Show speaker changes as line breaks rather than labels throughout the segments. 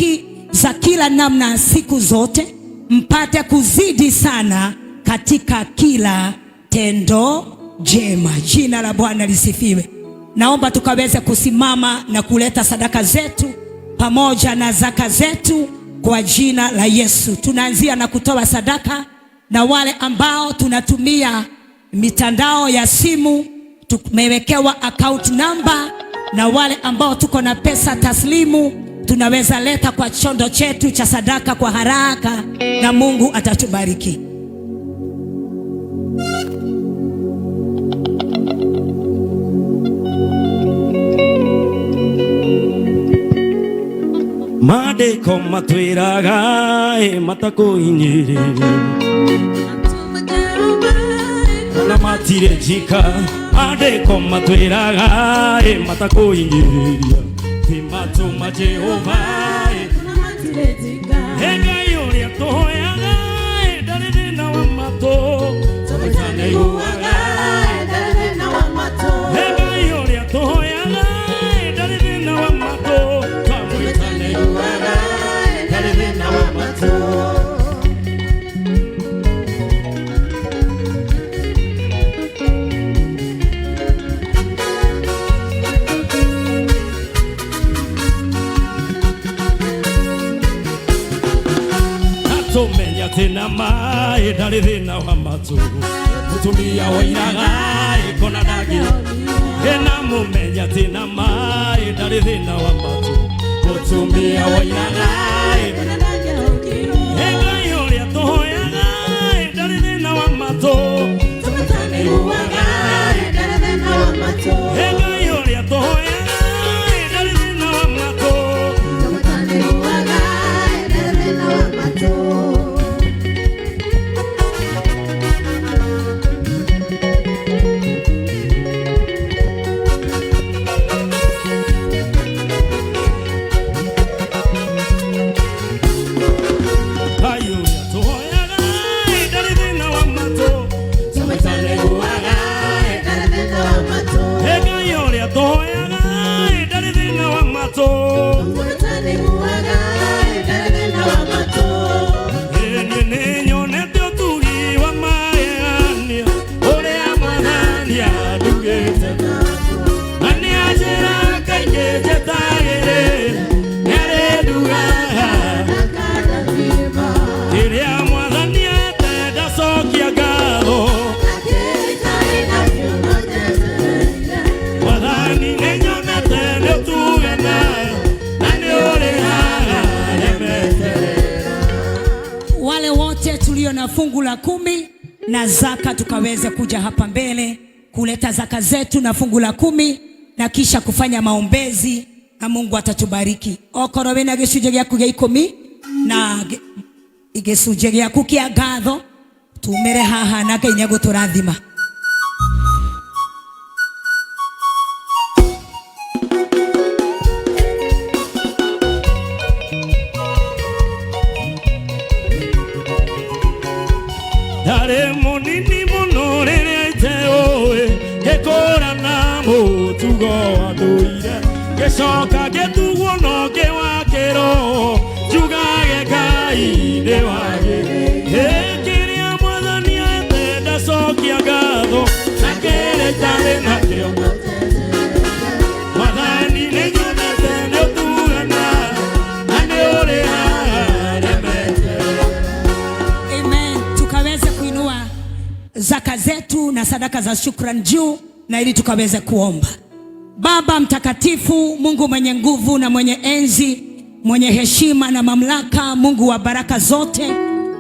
dhiki za kila namna siku zote, mpate kuzidi sana katika kila tendo jema. Jina la Bwana lisifiwe. Naomba tukaweze kusimama na kuleta sadaka zetu pamoja na zaka zetu kwa jina la Yesu. Tunaanzia na kutoa sadaka, na wale ambao tunatumia mitandao ya simu tumewekewa account number, na wale ambao tuko na pesa taslimu tunaweza leta kwa chondo chetu cha sadaka kwa haraka, na Mungu atatubariki.
Maandĩko matwĩraga ĩ matakũhinyĩrĩria ona matirĩ njika. Maandĩko matwĩraga ĩ matakũhinyĩrĩria ti matũ ma Jehova ĩ. Ĩ Ngai ũrĩa tũhoyaga ĩ ndarĩ thĩna wa matũ. Tũmĩtanaiguaga. Ĩ Ngai ũrĩa tũhoyaga ĩ ndarĩ thĩna wa matũ. Twamwĩtanaiguaga ndarĩ thĩna wa matũ. Atumenya atĩ na maĩ ndarĩ thĩna wa matũ. Mũtumia woiraga ĩ kona ndangĩ ĩna mũmenya atĩ na maĩ ndarĩ thĩna wa matũ. Mũtumia woiraga ĩ ĩ Ngai ũrĩa tũhoyaga ĩ ndarĩ thĩna wa matũ. Ĩ Ngai ũrĩa tũhoyaga ĩ ndarĩ thĩna wa matũ. Ngai ũrĩa tũhoyaga ĩ ndarĩ thĩna wa matũ. Ĩ Ngai ũrĩa tũhoyaga ĩ ndarĩ thĩna wa matũ. Niĩ nĩnyonete ũtugi wa magegania ũrĩa Mwathani andugĩte, na nĩanjĩra kaingĩ njetagĩrĩra nĩarĩndugaga. Kĩrĩa Mwathani ete ndacokia ngatho. Mwathani nĩnyonete nĩũtugana na nĩũrĩhaga arĩa.
Wale wote tulio na fungu la kumi na zaka tukaweze kuja hapa mbele kuleta zaka zetu na fungu la kumi na kisha kufanya maombezi na Mungu atatubariki. Okorwo wina gĩcunjĩ gĩaku gĩa ikũmi na gĩcunjĩ gĩaku kĩa ngatho tumĩre haha na Ngai nĩegũtũrathima.
Ndarĩ mũnini mũno rĩrĩa iteũĩ ngĩkũra na mũtugo wa ndũire ngĩcoka ngĩtugwo na ũngĩ wa kĩroho njugage Ngai nĩ wagĩrĩire. Kĩrĩa Mwathani ete ndacokia ngatho na kĩrĩa itarĩ nakĩo. Mwathani nĩnyonete nĩũtugana na nĩũrĩhaga arĩa metereire.
Amen. Tukaweze kuinua zaka zetu na sadaka za shukrani juu na ili tukaweze kuomba. Baba mtakatifu, Mungu mwenye nguvu na mwenye enzi, mwenye heshima na mamlaka, Mungu wa baraka zote,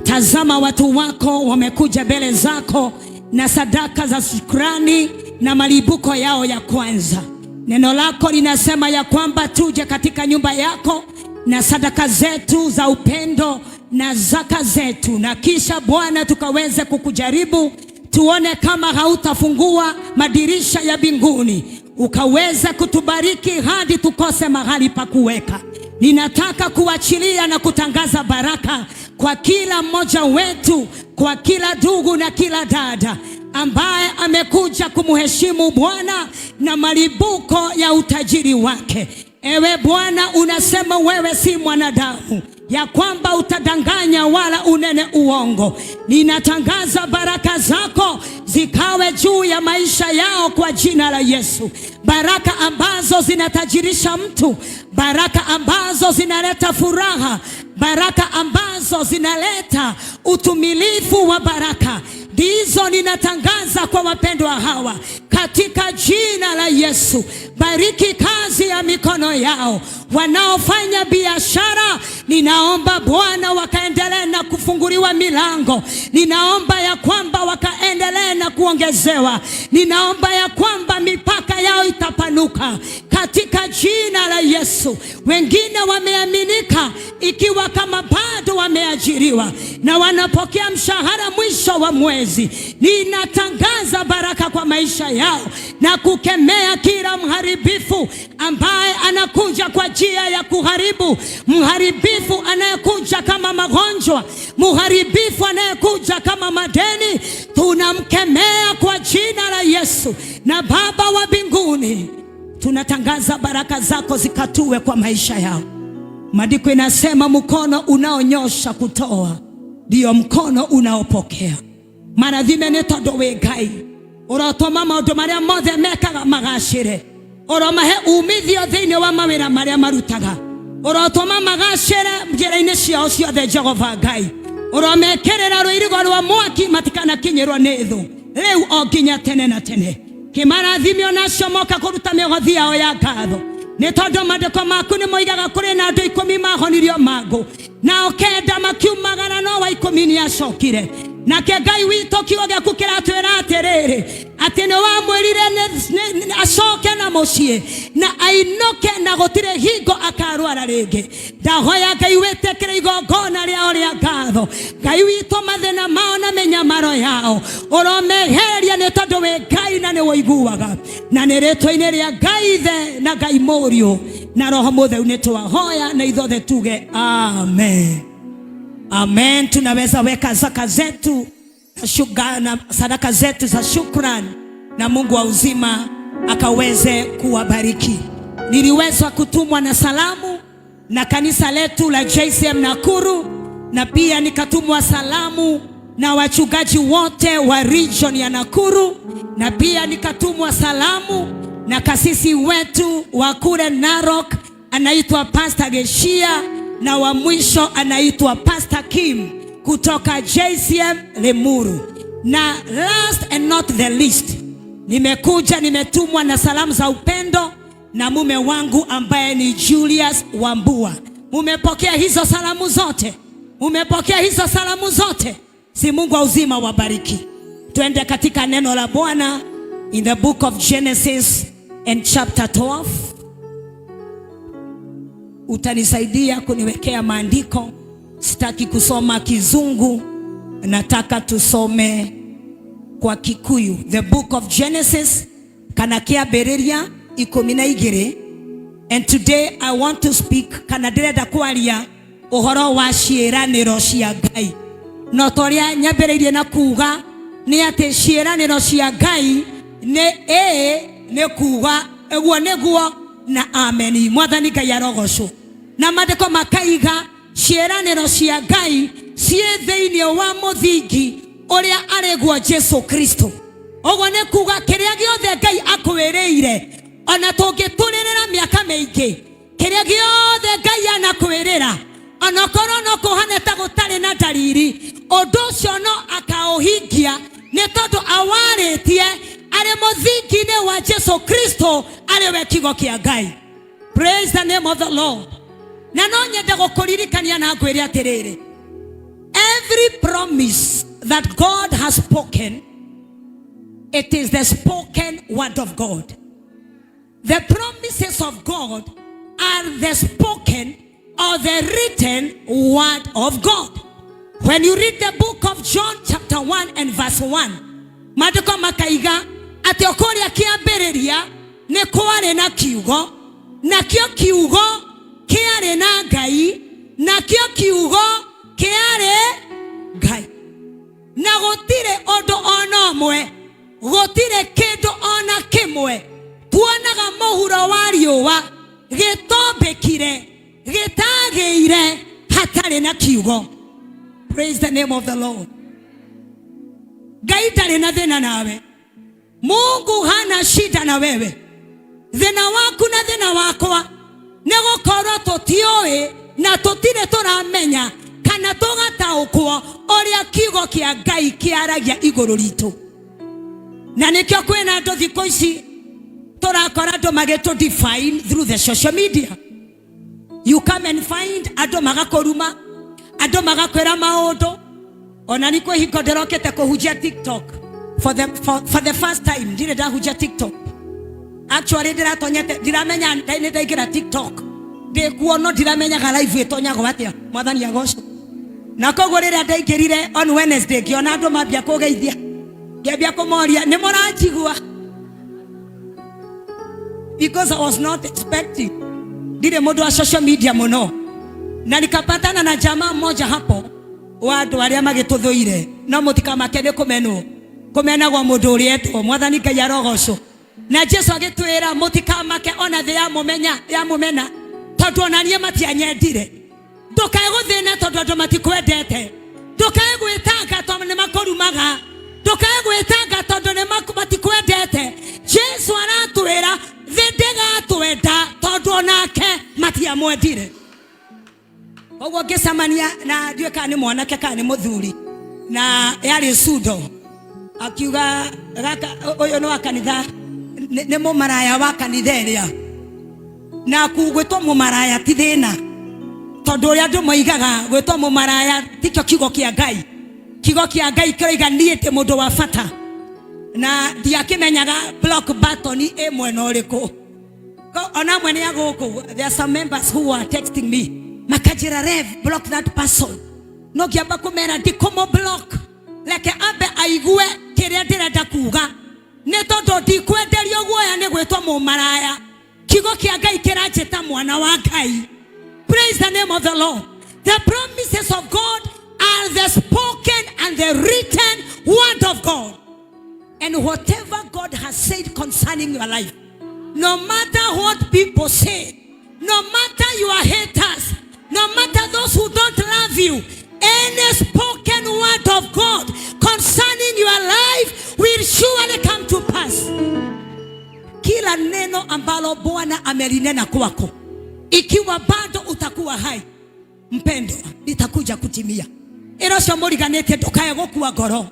tazama watu wako wamekuja mbele zako na sadaka za shukrani na malibuko yao ya kwanza. Neno lako linasema ya kwamba tuje katika nyumba yako na sadaka zetu za upendo na zaka zetu, na kisha Bwana tukaweze kukujaribu tuone kama hautafungua madirisha ya mbinguni ukaweza kutubariki hadi tukose mahali pa kuweka. Ninataka kuachilia na kutangaza baraka kwa kila mmoja wetu, kwa kila ndugu na kila dada ambaye amekuja kumheshimu Bwana na malibuko ya utajiri wake. Ewe Bwana, unasema wewe si mwanadamu ya kwamba utadanganya wala unene uongo. Ninatangaza baraka zako zikawe juu ya maisha yao kwa jina la Yesu. Baraka ambazo zinatajirisha mtu, baraka ambazo zinaleta furaha, baraka ambazo zinaleta utumilifu wa baraka, ndizo ninatangaza kwa wapendwa hawa katika jina la Yesu. Bariki kazi ya mikono yao, wanaofanya biashara, ninaomba Bwana wakaendelee na kufunguliwa milango. Ninaomba ya kwamba wakaendelee na kuongezewa. Ninaomba ya kwamba mipaka yao itapanuka katika jina la Yesu. Wengine wameaminika ikiwa kama bado wameajiriwa na wanapokea mshahara mwisho wa mwezi, ninatangaza baraka kwa maisha yao na kukemea kila mharibifu ambaye anakuja kwa njia ya kuharibu, mharibifu anayekuja kama magonjwa, mharibifu anayekuja kama madeni, tunamkemea kwa jina la Yesu. Na Baba wa mbinguni, tunatangaza baraka zako zikatue kwa maisha yao. Maandiko inasema mkono unaonyosha kutoa ndiyo mkono unaopokea. Marathime nĩ tondũ wĩ Ngai ũrotũma maũndũ marĩa mothe mekaga magacĩre, ũromahe umithio thĩinĩ wa mawĩra marĩa marutaga, ũrotũma magacĩre njĩra-inĩ ciao ciothe. Jehova Ngai, ũromekĩrĩra rũirigo rwa mwaki matikanakinyĩrwo nĩ thũ rĩu o nginya tene na tene. Kĩmarathimio nacio moka kũruta mĩhothi yao ya ngatho, nĩ tondũ maandĩko maku nĩ moigaga kũrĩ na andũ 10 mahonirio mangũ, nao 9 makiumagara, no wa 10 nĩ acokire. Nake Ngai witũ, kiugo gĩaku kĩratwĩra atĩrĩrĩ, atĩ nĩ wamwĩrire acoke na mũciĩ na ainũke na gũtirĩ hingo akarwara rĩngĩ. Ndahoya Ngai wĩtĩkĩre igongona rĩao rĩa ngatho. Ngai witũ, mathĩna mao na mĩnyamaro yao ũromeheria, nĩ tondũ wĩ Ngai na nĩ wũiguaga. Na nĩ rĩtwa-inĩ rĩa Ngai Ithe na Ngai Mũriũ na Roho Mũtheru nĩ twahoya, na ithuothe tuge amen. Amen. Tunaweza weka zaka zetu shuga, na sadaka zetu za shukrani, na Mungu wa uzima akaweze kuwabariki. Niliweza kutumwa na salamu na kanisa letu la JCM Nakuru, na pia nikatumwa salamu na wachungaji wote wa region ya Nakuru, na pia nikatumwa salamu na kasisi wetu wa kule Narok anaitwa Pastor Geshia, na wa mwisho anaitwa Pastor Kim kutoka JCM Limuru. Na last and not the least, nimekuja nimetumwa na salamu za upendo na mume wangu ambaye ni Julius Wambua. Mumepokea hizo salamu zote? Mumepokea hizo salamu zote? Si Mungu wa uzima wabariki. Twende katika neno la Bwana in the book of Genesis and chapter 12. Utanisaidia kuniwekea maandiko. Sitaki kusoma Kizungu, nataka tusome kwa Kikuyu. The book of Genesis kana kĩambĩrĩria 12. And today I want to speak, kana ndĩrenda kwaria ũhoro wa ciĩranĩro cia Ngai. No ta ũrĩa nyambĩrĩirie na kuga nĩ atĩ ciĩranĩro cia Ngai nĩ ĩĩ nĩ kuga ũguo nĩguo na ameni. Mwathani Ngai arogocwo. Na maandĩko makaiga ciĩranĩro cia Ngai ciĩ thĩinĩ wa mũthingi ũrĩa arĩ guo Jesu Kristo. Ũguo nĩ kuga kĩrĩa gĩothe Ngai akwĩrĩire, ona tũngĩtũrĩrĩra mĩaka mĩingĩ, kĩrĩa gĩothe Ngai anakwĩrĩra, onokorwo no kũhane ta gũtarĩ na dalili, ũndũ ũcio no akaũhingia, nĩ tondũ awarĩtie arĩ mũthingi-inĩ wa Jesu Kristo, arĩ we kiugo kĩa Ngai. Praise the name of the Lord. Na no nyende gũkũririkania na ngwĩre atĩrĩrĩ, every promise that God has spoken, it is the spoken word of God. The promises of God are the spoken or the written word of God. When you read the book of John chapter 1 and verse 1, maandĩko makaiga atĩ o kũrĩa kĩambĩrĩria nĩ kwarĩ na kiugo, nakĩo kiugo kĩarĩ na Ngai, nakĩo kiugo kĩarĩ Ngai. Na gũtirĩ ũndũ ona ũmwe, gũtirĩ kĩndũ ona kĩmwe tuonaga mũhuro wa riũa gĩtoĩ. Wagĩire hatarĩ na kiugo. Praise the name of the Lord. Ngai ndarĩ na thĩna nawe. Mungu hana shida na wewe. Thĩna waku na thĩna wakwa nĩ gũkorwo tũtiũĩ na tũtirĩ tũramenya kana tũgataũkwo ũrĩa kiugo kĩa Ngai kĩaragia igũrũ ritũ. Na nĩkĩo kwĩna andũ thikũ ici tũrakora andũ magĩtũ define through the social media. You come and find andũ magakũruma, andũ magakwĩra maũndũ. Ona nĩ kwĩ hingo ndĩrokĩte kũhunjia TikTok for the first time. Ndirĩ ndahunjia TikTok. Actually ndĩratonyete, ndiramenya nĩ ndaingĩra TikTok, ndĩkuo no ndiramenyaga live ĩtonyagwo atĩa. Mwathani agocwo. Na koguo rĩrĩa ndaingĩrire on Wednesday, ngĩona andũ mambia kũgeithia, ngĩambia kũmoria nĩ mũranjigua, because I was not expecting. Ndirĩ mũndũ wa social media mũno, na nikapatana na jamaa mmoja hapo wa andũ arĩa magĩtũthũire. No mũtikamake nĩ kũmenwo, kũmenagwo mũndũ ũrĩa etwo. Mwathani Ngai arogocwo. Na Jesu agĩtwĩra mũtikamake ona thĩ yamũmenya yamũmena, tondũ ona niĩ matianyendire. Ndũkae gũthĩna tondũ andũ matikwendete, ndũkae gwĩtanga tondũ nĩ makũrumaga, ndũkae gwĩtanga tondũ nĩ matikwendete. Jesu aratwĩra thĩ ndĩgatwenda tondũ onake matiamwendire. Koguo ngĩcemania na ndiũĩ kana nĩ mwanake kana nĩ mũthuri, na yarĩ sudo, akiuga gaka ũyũ nĩ wa kanitha, nĩ mũmaraya wa kanitha ĩrĩa. Na gwĩtwo mũmaraya ti thĩna, tondũ ũrĩa andũ moigaga gwĩtwo mũmaraya tikĩo kiugo kĩa Ngai. Kiugo kĩa Ngai kĩroiga niĩ ndĩ mũndũ wa bata, na ndiakĩmenyaga block button ĩ mwena ũrĩkũ. Ona amwe nĩ a gũkũ, there are some members who are texting me makanjĩra, "Rev, block that person." No ngĩamba kũmera ndikũmũ block, reke ambe aigue kĩrĩa ndĩrenda kuga, nĩ tondũ ndikwenderio guoya nĩ gwĩtwo mũmaraya. Kiugo kĩa Ngai kĩranjĩta mwana wa Ngai. Praise the name of the Lord. The promises of God are the spoken and the written word of God, and whatever God has said concerning your life, no matter what people say, no matter your haters, no matter those who don't love you, any spoken word of God concerning your life will surely come to pass. Kila neno ambalo Bwana amelinena kwako, ikiwa bado utakuwa hai, mpendwa, litakuja kutimia. Ĩra ũcio mũriganĩtie, ndũkae gũkua ngoro.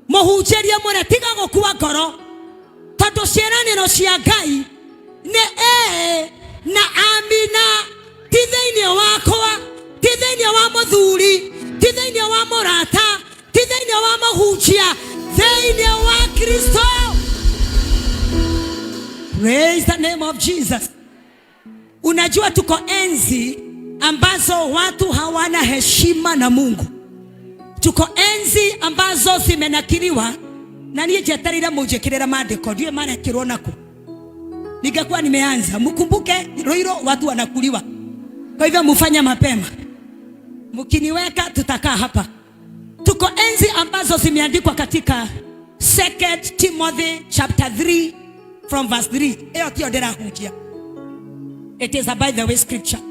Mũhunjĩrie mũre, tiga gũkua ngoro, tondũ ciĩranĩro cia Ngai nĩ ĩĩ na amina. Ti thĩinĩ wakwa, ti thĩinĩ wa mũthuri, ti thĩinĩ wa mũrata, ti thĩinĩ wa mũhunjia, thĩinĩ wa Kristo. Praise the name of Jesus. Unajua tuko enzi ambazo watu hawana heshima na Mungu. Tuko enzi ambazo zimenakiliwa, na niĩ njetereire mũnjĩkĩrĩre maandĩko, ndiũĩ marekĩrwo naku. Ningekuwa nimeanza. Mkumbuke Ruiru watu wanakuliwa, kwa hivyo mufanye mapema. Mkiniweka tutakaa hapa. Tuko enzi ambazo zimeandikwa katika 2 Timothy chapter 3 from verse 3. Ĩyo tiyo ndĩrahunjia. It is a by the way scripture.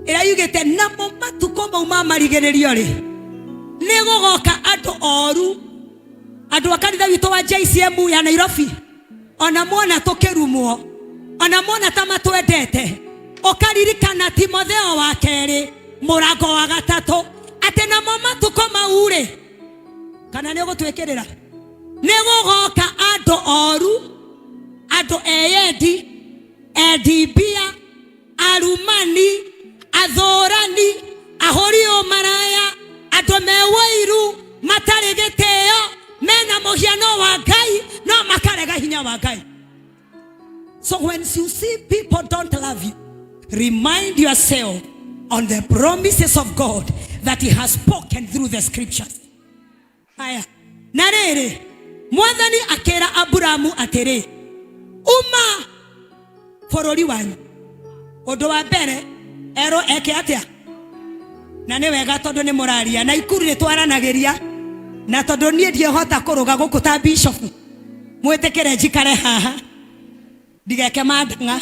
Ĩrĩa yugĩte, namo matukũ mau ma marigĩrĩrio rĩ, nĩ gũgoka andũ oru. Andũ a kanitha witũ wa JCM ya Nairobi, ona muona tũkĩrumwo, ona muona ta matwendete, ũkaririkana Timotheo wa kerĩ mũrango wa gatatũ, atĩ namo matukũ mau rĩ, kana nĩ ũgũtwĩkĩrĩra, nĩ gũgoka andũ oru, andũ eyendi, endi mbia, arumani, athũrani, ahũri ũmaraya, andũ me wũiru, matarĩ gĩtĩo, mena mũhiano wa Ngai no makarega hinya wa Ngai. So when you see people don't love you, remind yourself on the promises of God that he has spoken through the scriptures. Haya, na rĩrĩ, Mwathani akĩra Aburamu atĩrĩ, "Uma bũrũri wanyu." Ũndũ wa mbere erwo eke atĩa? Na nĩ wega tondũ nĩ mũraria na ikuru, nĩ twaranagĩria, na tondũ niĩ ndiĩhota kũrũga gũkũ ta bishofu, mwĩtĩkĩre njikare haha ndigeke mandang'a.